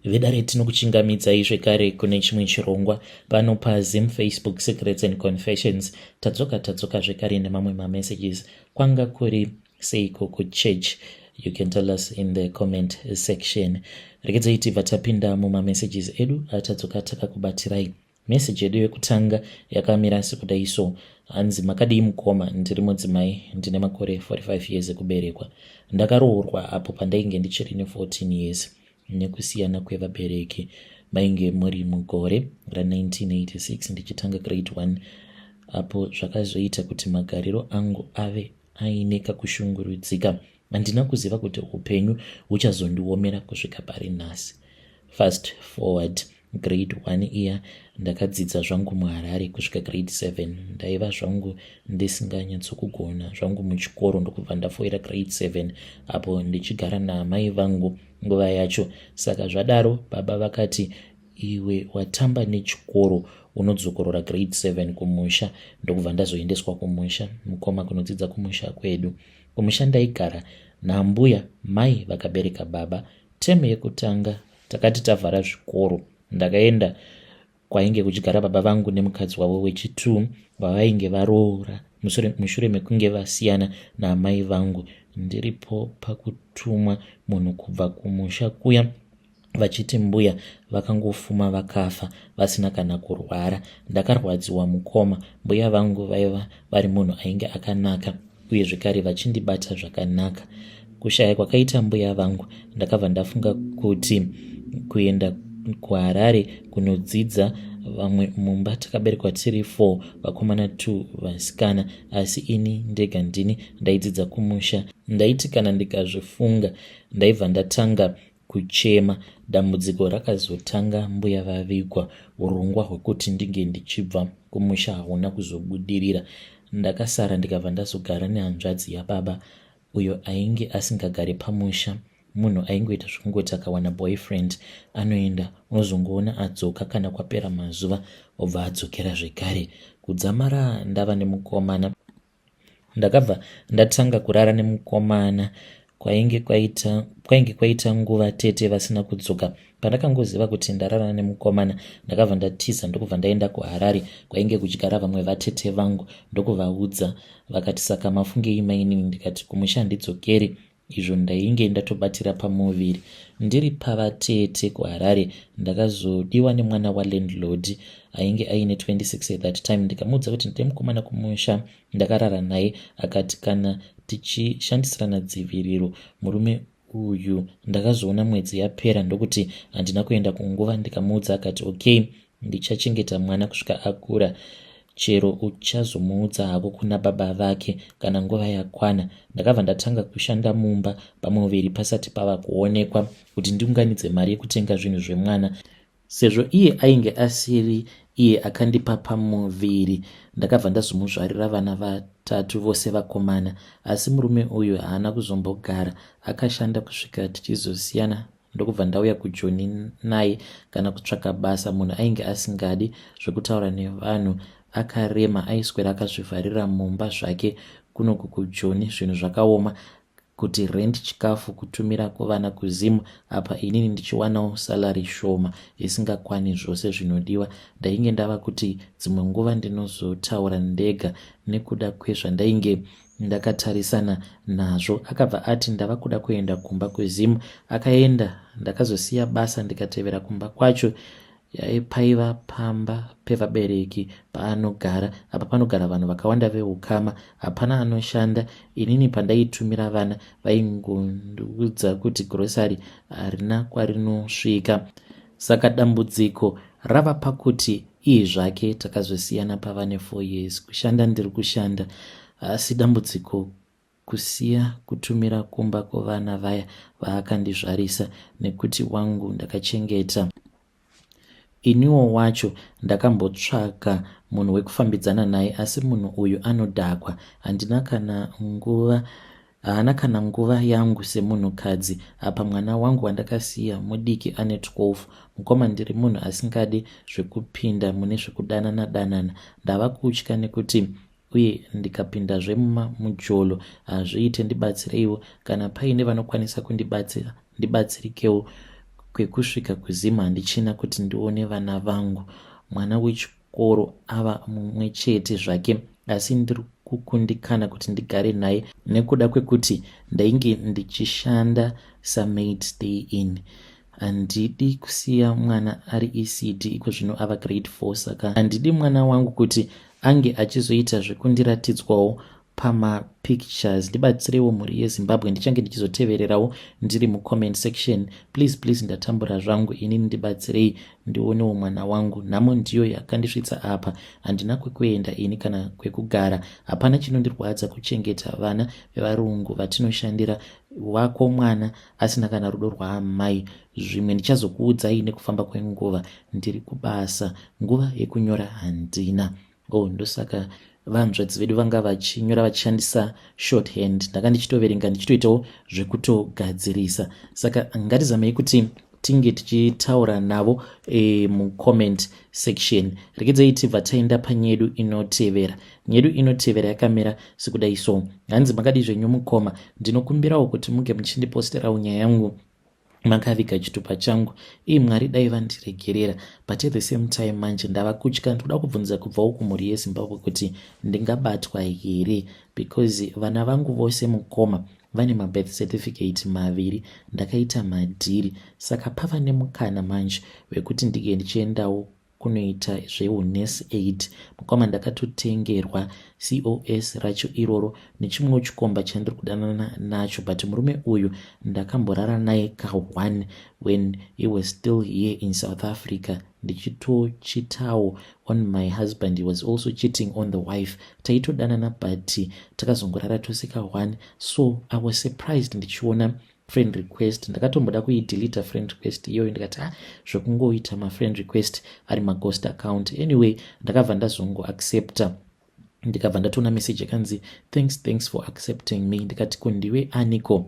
Vedare tinokuchingamidzai zvekare kune chimwe chirongwa pano paZim Facebook Secrets and Confessions. Tadzoka tadzoka zvekare nemamwe mamessages. Kwanga kuri seiko kuchurch? You can tell us in the comment section. Regedzai tibva tapinda mumamessages edu atadzoka takakubatirai. Message yedu yekutanga yakamira sekudai so hanzi makadii mukoma ndiri mudzimai ndine makore 45 years ekuberekwa ndakaroorwa apo pandainge ndichiri ne 14 years nekusiyana kwevabereki mainge muri mugore ra1986 ndichitanga grade 1 apo zvakazoita kuti magariro angu ave aine kakushungurudzika handina kuziva kuti upenyu huchazondiomera kusvika pari nhasi fast forward grade 1 iya ndakadzidza zvangu muharare kusvika grade 7 ndaiva zvangu ndisinganyatsokugona zvangu muchikoro ndokubva ndafoira grade 7 apo ndichigara naamai vangu nguva yacho saka zvadaro baba vakati iwe watamba nechikoro unodzokorora grade 7 kumusha ndokubva ndazoendeswa kumusha mukoma kunodzidza kumusha kwedu kumusha ndaigara naambuya mai vakabereka baba temu yekutanga takati tavhara zvikoro ndakaenda kwainge kuchigara baba vangu nemukadzi wavo wechi2 wavainge varoora mushure mekunge vasiyana naamai vangu ndiripo pakutumwa munhu kubva kumusha kuya vachiti mbuya vakangofuma vakafa vasina kana kurwara ndakarwadziwa mukoma mbuya vangu vaiva vari munhu ainge akanaka uye zvekare vachindibata zvakanaka kushaya kwakaita mbuya vangu ndakabva ndafunga kuti kuenda kuharare kunodzidza vamwe mumba takaberekwa tiri 4 vakomana 2 vasikana asi ini ndega ndini ndaidzidza kumusha ndaiti kana ndikazvifunga ndaibva ndatanga kuchema. Dambudziko rakazotanga mbuya vavigwa. Urongwa hwekuti ndinge ndichibva kumusha hauna kuzobudirira. Ndakasara ndikabva ndazogara nehanzvadzi yababa uyo ainge asingagare pamusha. Munhu aingoita zvekungoti akawana boyfriend anoenda unozongoona adzoka kana kwapera mazuva obva adzokera zvekare. Kudzamara ndava nemukomana Ndakabva ndatanga kurara nemukomana kwainge kwaita, kwainge kwaita nguva tete vasina kudzoka. Pandakangoziva kuti ndarara nemukomana ndakabva ndatiza ndokubva ndaenda kuHarare kwainge kuchigara vamwe vatete vangu ndokuvaudza vakati saka mafungei mainini ndikati kumusha handidzokeri izvo ndainge ndatobatira pamuviri ndiri pavatete kuHarare ndakazodiwa nemwana walandlord ainge aine 26 at that time ndikamuudza kuti ndine mukomana kumusha ndakarara naye akati kana tichishandisirana dziviriro murume uyu ndakazoona mwedzi yapera ndokuti handina kuenda kunguva ndikamuudza akati okay Ndichachengeta mwana kusvika akura chero uchazomuudza hako kuna baba vake kana nguva yakwana. Ndakabva ndatanga kushanda mumba pamuviri pasati pava kuonekwa kuti ndiunganidze mari yekutenga zvinhu zvemwana sezvo iye ainge asiri iye akandipa pamuviri. Ndakabva ndazomuzvarira vana vatatu vose vakomana asi murume uyu haana kuzombogara akashanda kusvika tichizosiyana ndokubva ndauya kujoni naye kana kutsvaka basa munhu ainge asingadi zvekutaura nevanhu akarema aiswera akazvivharira mumba zvake kunoku kujoni zvinhu zvakaoma kuti rent chikafu kutumira kuvana kuzimu apa inini ndichiwanawo salary shoma isingakwani zvose zvinodiwa ndainge ndava kuti dzimwe nguva ndinozotaura ndega nekuda kwezvandainge ndakatarisana nazvo akabva ati ndava kuda kuenda kumba kuZim akaenda ndakazosiya basa ndikatevera kumba kwacho paiva pamba pevabereki paanogara apa panogara vanhu vakawanda veukama hapana anoshanda inini pandaitumira vana vaingondiudza kuti grocery harina kwarinosvika saka dambudziko rava pakuti Iye zvake takazosiyana pava nefour years kushanda ndiri kushanda asi dambudziko kusiya kutumira kumba kwevana vaya vaakandizvarisa nekuti wangu ndakachengeta. Iniwo wacho ndakambotsvaka munhu wekufambidzana naye asi munhu uyu anodhakwa handina kana nguva Haana kana nguva yangu semunhukadzi apa mwana wangu wandakasiya mudiki ane 12. Mukoma ndiri munhu asingadi zvekupinda mune zvekudanana danana. Ndava kutya nekuti uye ndikapindazve mumujolo hazviite ndibatsireiwo kana paine vanokwanisa kundibatsira ndibatsirikewo. Kwekusvika kuZim handichina kuti ndione vana vangu. Mwana wechikoro ava mumwe chete zvake asi ndiri kukundikana kuti ndigare naye nekuda kwekuti ndainge ndichishanda samaid stay in. Handidi kusiya mwana ari ECD iko zvino ava grade 4 saka handidi mwana wangu kuti ange achizoita zvekundiratidzwawo pamapictures. Ndibatsireiwo mhuri yeZimbabwe, ndichange ndichizotevererawo ndiri mucomment section. Please please, ndatambura zvangu inini, ndibatsirei ndionewo mwana wangu. Nhamo ndiyo yakandisvitsa apa, handina kwekuenda ini kana kwekugara. Hapana chinondirwadza kuchengeta vana vevarungu vatinoshandira. Wako mwana asina kana rudo rwaamai. Zvimwe ndichazokuudzai nekufamba kwenguva, ndiri kubasa, nguva yekunyora handina. Oh, ndosaka vanzvadzi vedu vanga vachinyora vachishandisa shorthand. Ndanga ndichitoverenga ndichitoitawo zvekutogadzirisa. Saka ngatizamei kuti tinge tichitaura navo mucomment section. Regedzai tibva taenda panyedu inotevera. Nyedu inotevera yakamira sekudai so. Hanzi, makadii zvenyu mukoma? Ndinokumbirawo kuti munge muchindiposterawo nyaya yangu makaviga chitupa changu. Ii, Mwari dai vandiregerera, but at the same time manje ndava kutya. Ndikuda kubvunza kubvawo kumhuri yeZimbabwe kuti ndingabatwa here, because vana vangu vose mukoma vane mabirth certificate maviri. Ndakaita madhiri, saka pava nemukana manje wekuti ndinge ndichiendawo kunoita zveunurse aid. Mukoma, ndakatotengerwa cos racho iroro nechimwewo chikomba chandiri kudanana nacho, but murume uyu ndakamborara naye ka1 when he was still here in South Africa, ndichitochitawo on my husband. He was also cheating on the wife. Taitodanana, but takazongorara tose ka1. So I was surprised ndichiona friend request. Ndakatomboda kuidelita friend request iyoyo, ndikati, ah, zvokungoita mafriend request ari maghost account. Anyway, ndakabva ndazongoaccepta, ndikabva ndatoona message yakanzi, "Thanks, thanks for accepting me." Ndikati, "Kundiwe aniko?"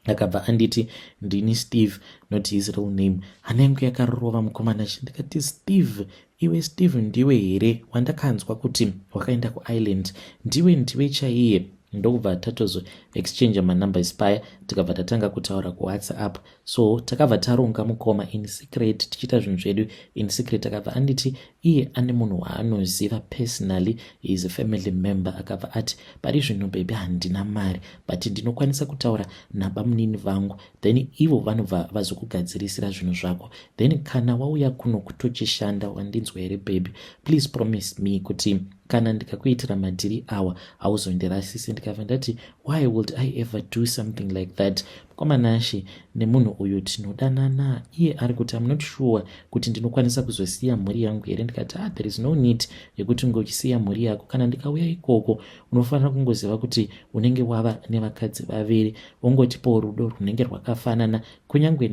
Akabva anditi, "Ndini Steve," not his real name. Hana yangu yakarova, mukomana. Ndikati, "Steve, iwe Steve, ndiwe here wandakanzwa kuti wakaenda kuIreland? Ndiwe, ndiwe chaiye?" Ndokubva tatozo exchange manumbers paya, tikabva tatanga kutaura kuWhatsApp. So takabva taronga, mukoma, in secret, tichiita zvinhu zvedu in secret. Akabva anditi iye ane munhu waanoziva personally, is a family member. Akabva ati, "Pari zvino baby handina mari, but ndinokwanisa kutaura nabamunini vangu, then ivo vanobva vazokugadzirisira zvinhu zvako. Then kana wauya kuno kutochishanda, wandinzwa here baby? Please promise me kuti kana ndikakuitira madhiri awa hauzondirasisi." Ndikabva ndati, "Why would I ever do something like that?" Mukomanashe, nemunhu uyu tinodanana, iye ari kuti, "Am not sure kuti ndinokwanisa kuzosiya mhuri yangu here." Ndikati, "Ah, there is no need yekuti unge uchisiya mhuri yako. Kana ndikauya ikoko, unofanira kungoziva kuti unenge wava nevakadzi vaviri. Ungotipowo rudo runenge rwakafanana, kunyange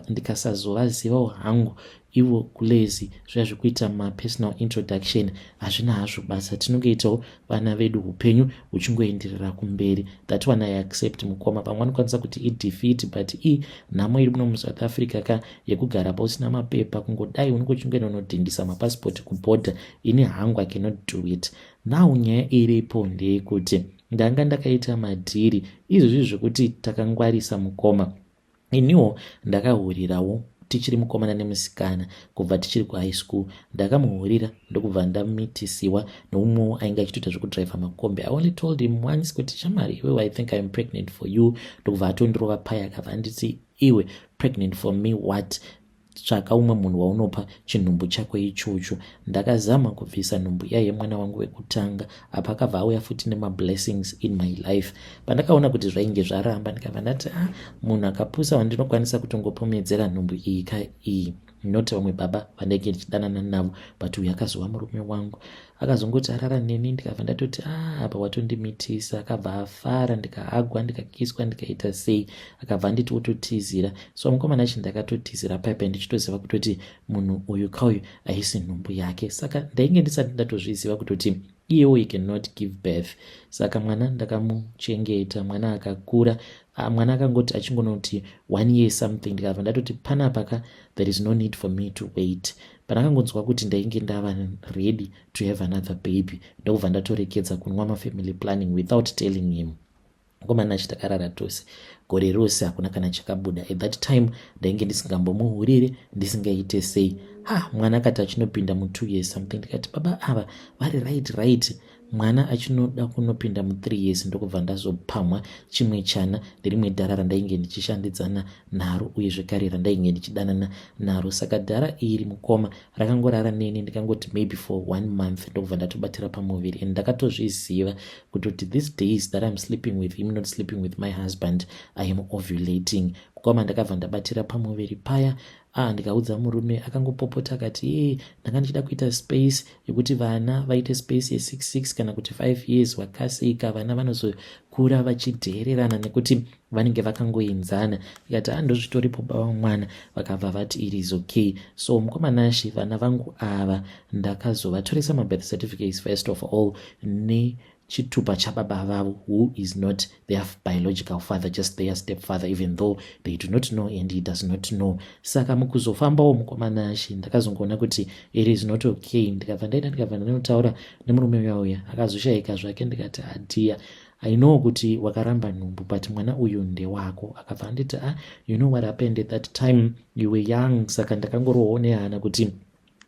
ndikasazovazivawo hangu ivo kulezi zviya zvekuita mapersonal introduction, hazvina hazvo basa. Tinongoitawo vana vedu, upenyu huchingoenderera kumberi." That one I accept, mukoma. Vamwe vanokwanisa kuti idefeat, but i nhamo iri muno muSouth Africa ka, yekugara pausina mapepa, kungodai unenge uchingoenda unodhindisa mapasipoti kubhodha. Ini hangu I cannot do it. Now nyaya iripo ndeyekuti ndanga ndakaita madhiri izvozvi zvekuti takangwarisa, mukoma. Iniwo ndakahurirawo tichiri mukomana nemusikana, kubva tichiri kuhigh school. Ndakamuhurira, ndokubva ndamitisiwa neumwewo ainge achitoita zvekudhiraivha makombi. I only told him once kuti, "Shamari iwewe, I think I am pregnant for you." Ndokubva atondirova paya. Akabva anditi, "Iwe, pregnant for me what? Tsvaka umwe munhu waunopa chinhumbu chako ichocho." Ndakazama kubvisa nhumbu iya yemwana wangu wekutanga. Apa akabva auya futi nemablessings in my life. Pandakaona kuti zvainge zvaramba, ndikabva ndati, "Ah, munhu akapusa wandinokwanisa kutongopomedzera nhumbu iyi ka iyi, not vamwe baba vandainge ndichidanana navo, but uyu akazova murume wangu." Akazongoti arara neni, ndikabva ndatoti, "Ah, apa watondimitisa." Akabva afara, ndikahagwa, ndikakiswa, ndikaita sei. Akabva anditi wototizira. So mukomana achi ndakatotizira paipai ndichitoziva kutoti munhu uyu kauyu haisi nhumbu yake. Saka ndainge ndisati ndatozviziva kutoti iyewo he cannot give birth. Saka mwana ndakamuchengeta, mwana akakura. Ah, mwana akangoti achingonoti one year something, ndikabva ndatoti panapa ka there is no need for me to wait. Pandakangonzwa kuti ndainge ndava ready to have another baby, ndokubva ndatorekedza kunwa mafamily planning without telling him. Mukomana achi takarara tose gore rose, hakuna kana chakabuda. At that time ndainge ndisingambomuhuriri, ndisingaite sei. Ha, mwana akati achinopinda mu2 years something, ndikati baba ava vari right. Mwana achinoda kunopinda mu3 years, ndokubva ndazopamwa chimwe chana nerimwe dhara randainge ndichishandidzana naro, uye zvekare randainge ndichidanana naro. Saka dhara iri, mukoma, rakangorara neni, ndikangoti maybe for one month, ndokubva ndatobatira pamuviri. And ndakatozviziva kutoti these days that I'm sleeping with him, not sleeping with my husband, I am ovulating. Mukoma, ndakabva ndabatira pamuviri paya. Ah, ndikaudza murume, akangopopota akati, "Ye, ndanga ndichida kuita space yekuti vana vaite space ye6 6 kana kuti 5 years. Wakasika vana vanozokura vachidheererana nekuti vanenge vakangoenzana." Ndikati, "A, ndozvitoripo, baba mwana." Vakabva vati it is okay. So mukomanashi, vana vangu ava ndakazovatoresa mabirth certificates first of all, nechitupa chababa vavo, who is not their biological father, just their step father, even though they do not know and he does not know. Saka mukuzofambawo, mukomanashi, ndakazongoona kuti it is not okay. Ndikabva ndaenda, ndikabva ndanotaura nemurume uya uya, akazoshayika zvake. Ndikati, "Adiya, I know kuti wakaramba nhumbu, but mwana uyu ndewako." Akabva anditi, "Ah, you know what happened at that time, you were young, saka ndakangorohwawo nehana kuti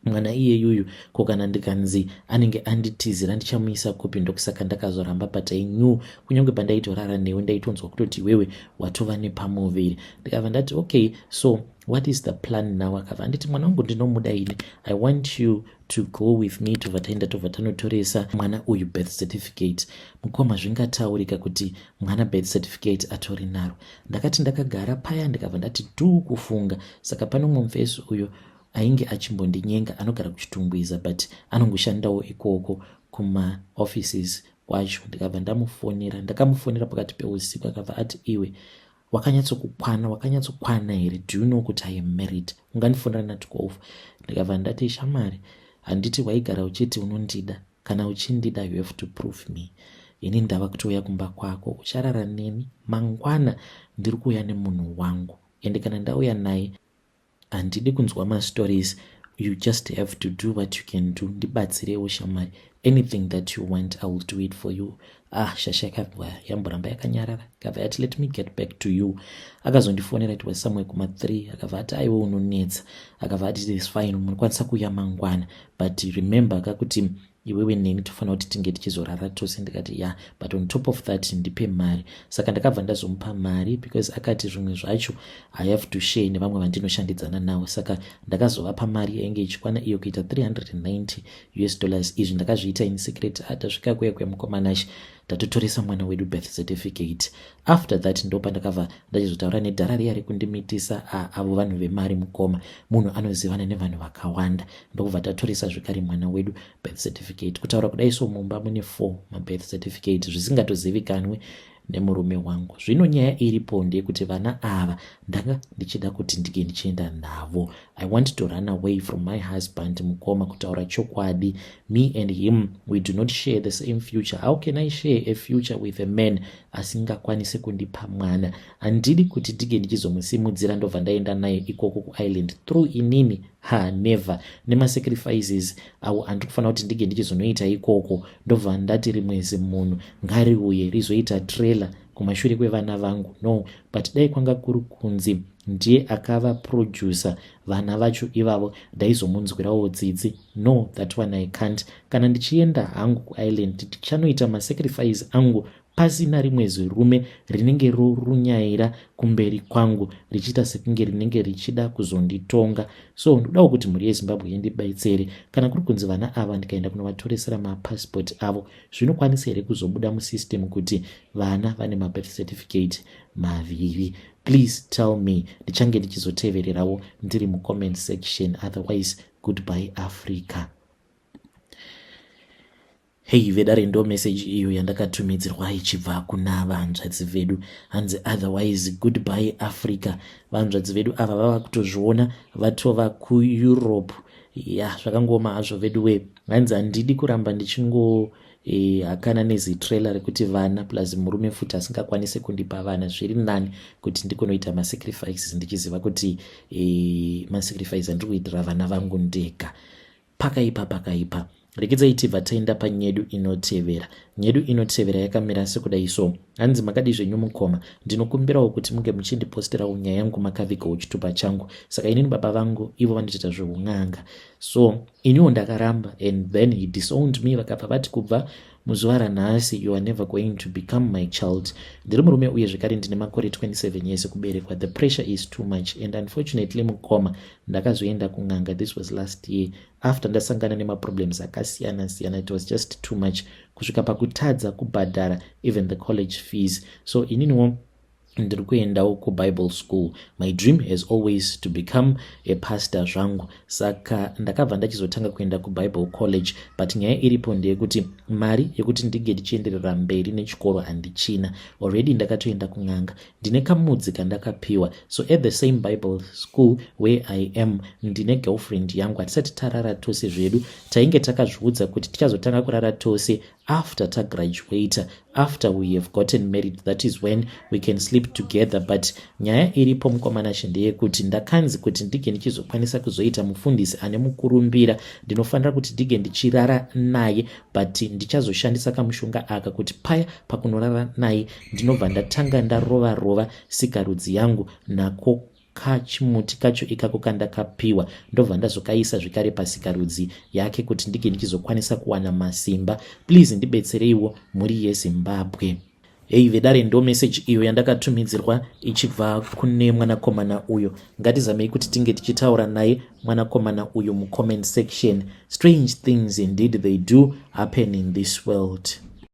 mwana iyeyuyu, ko kana ndikanzi anenge anditizira, ndichamuisa kupi? Ndokusaka ndakazoramba, but I knew kunyange pandaitorara newe, ndaitonzwa kutoti iwewe watova nepamuviri." Ndikabva ndati, "Okay, so what is the plan now?" Akabva anditi, "Mwana wangu ndinomuda ini. I want you to go with me." Tobva taenda, tobva tanotoresa mwana uyu birth certificate. Mukoma, zvingataurika kuti mwana birth certificate atori naro? Ndakati ndakagara paya, ndikabva ndati dhuu kufunga. Saka pano mumufesi uyo ainge achimbondinyenga, anogara kuChitungwiza, but anongoshandawo ikoko kumaoffices kwacho. Ndikabva ndamufonera. Ndakamufonera pakati peusiku. Akabva ati, "Iwe, wakanyatsokukwana, wakanyatsokwana here? Do you know kuti I am married? Ungandifonera na12?" Ndikabva ndati, "Shamari, handiti waigara uchiti unondida? Kana uchindida, you have to prove me. Ini ndava kutouya kumba kwako, ucharara neni. Mangwana ndiri kuuya nemunhu wangu, ende kana ndauya naye, handidi kunzwa mastories. You just have to do what you can do. Ndibatsirewo shamari, anything that you want, I will do it for you." Ah, shasha yakabva yamboramba yakanyarara, ikabva yati, "Let me get back to you." Akazondifonera, it was somewhere kuma3. Akabva ati, "Aiwe, unonetsa." Akabva ati, "Is fine, munokwanisa kuuya mangwana, but remember kakuti iwewe neni tofanira kuti tinge tichizorara tose." Ndikati, "Ya, but on top of that, ndipe mari." Saka ndakabva ndazomupa mari, because akati zvimwe zvacho I have to share nevamwe vandinoshandidzana navo. Saka ndakazovapa mari yainge ichikwana iyo kuita US$390. Izvi ndakazviita in secret. Atasvika kuya kwemukomanashi, tatotoresa mwana wedu birth certificate. After that, ndo pandakabva ndachizotaura nedhara riya rekundimitisa. Avo vanhu vemari, mukoma, munhu anozivana nevanhu vakawanda. Ndokubva tatoresa zvekare mwana wedu birth certificate. Kutaura kudai so, mumba mune four mabirth certificate zvisingatozivikanwe nemurume wangu. Zvino nyaya iripo ndeyekuti vana ava ndanga ndichida kuti ndinge ndichienda navo. I want to run away from my husband. Mukoma, kutaura chokwadi, me and him, we do not share the same future. How can I share a future with a man asingakwanisi kundipa mwana? Handidi kuti ndinge ndichizomusimudzira, ndobva ndaenda naye ikoko kuisland through inini. Ha, never. Nemasacrifices awo andiri kufanira kuti ndinge ndichizonoita ikoko, ndobva ndati rimwe zimunhu ngariuye rizoita trailer kumashure kwevana vangu, no. But dai kwanga kuri kunzi ndiye akava producer vana vacho ivavo, ndaizomunzwirawo tsitsi. No, that one I can't. Kana ndichienda hangu kuisland, ndichanoita masacrifice angu pasina rimwe zirume rinenge rorunyaira kumberi kwangu richiita sekunge rinenge richida kuzonditonga. So ndodawo kuti mhuri yeZimbabwe indibatsere. Kana kuri kunzi vana ava ndikaenda kunovatoresera mapasipoti avo, zvinokwanisa here kuzobuda musystem kuti vana vane mabirth certificate maviri? Please tell me. Ndichange ndichizotevererawo ndiri mucomment section. Otherwise, goodbye, Africa. Hei vedare, ndo meseji iyo yandakatumidzirwa ichibva kuna vanzvadzi vedu. Hanzi, "Otherwise, goodbye, Africa." Vanzvadzi vedu ava vava kutozviona, vatova kuEurope. Ya, zvakangoma hazvo vedu we. Hanzi, "Handidi kuramba ndichingo hakana nezitrailer rekuti vana, plus murume futi asingakwanisi kundipa vana. Zviri nani kuti ndikunoita masacrifices ndichiziva kuti masacrifice andiri kuitira vana vangu ndega." Pakaipa, pakaipa. Regedzai tibva taenda panyedu inotevera. Nyedu inotevera yakamira sekudai so. Hanzi makadii zvenyu mukoma. Ndinokumbirawo kuti munge muchindiposterawo nyaya yangu makavigawo chitupa changu. Saka inini baba vangu ivo vanotoita zveun'anga. So iniwo ndakaramba and then he disowned me vakabva vati kubva muzuva ranhasi you are never going to become my child. Ndiri murume uye zvekare ndine makore 27 years ekuberekwa. The pressure is too much and unfortunately mukoma ndakazoenda kun'anga. This was last year after ndasangana nemaproblems akasiyana siyana. It was just too much kusvika pakutadza kubhadhara even the college fees. So ininiwo ndiri kuendawo kuBible school. My dream has always to become a pastor zvangu, saka ndakabva ndachizotanga kuenda kuBible college, but nyaya iripo ndeyekuti mari yekuti ndinge ndichienderera mberi nechikoro handichina. Already ndakatoenda kun'anga, ndine kamudzi kandakapiwa. So at the same Bible school where I am, ndine girlfriend yangu. Hatisati tarara tose zvedu. Tainge takazviudza kuti tichazotanga kurara tose after tagraduata, after we have gotten married. That is when we can sleep together. But nyaya iripo, mukomana, ndeyekuti ndakanzi kuti ndinge ndichizokwanisa kuzoita mufundisi ane mukurumbira, ndinofanira kuti ndinge ndichirara naye, but ndichazoshandisa kamushonga aka kuti paya pakunorara naye ndinobva ndatanga ndarova rova sikarudzi yangu nako kachimuti kacho ikako kandakapiwa, ndobva ndazokaisa zvekare pasikarudzi yake kuti ndinge ndichizokwanisa kuwana masimba. Please ndibetsereiwo, mhuri yeZimbabwe. Hei vedare, ndo meseji iyo yandakatumidzirwa ichibva kune mwanakomana uyo. Ngatizamei kuti tinge tichitaura naye mwanakomana uyu mucomment section. Strange things indeed, they do happen in this world.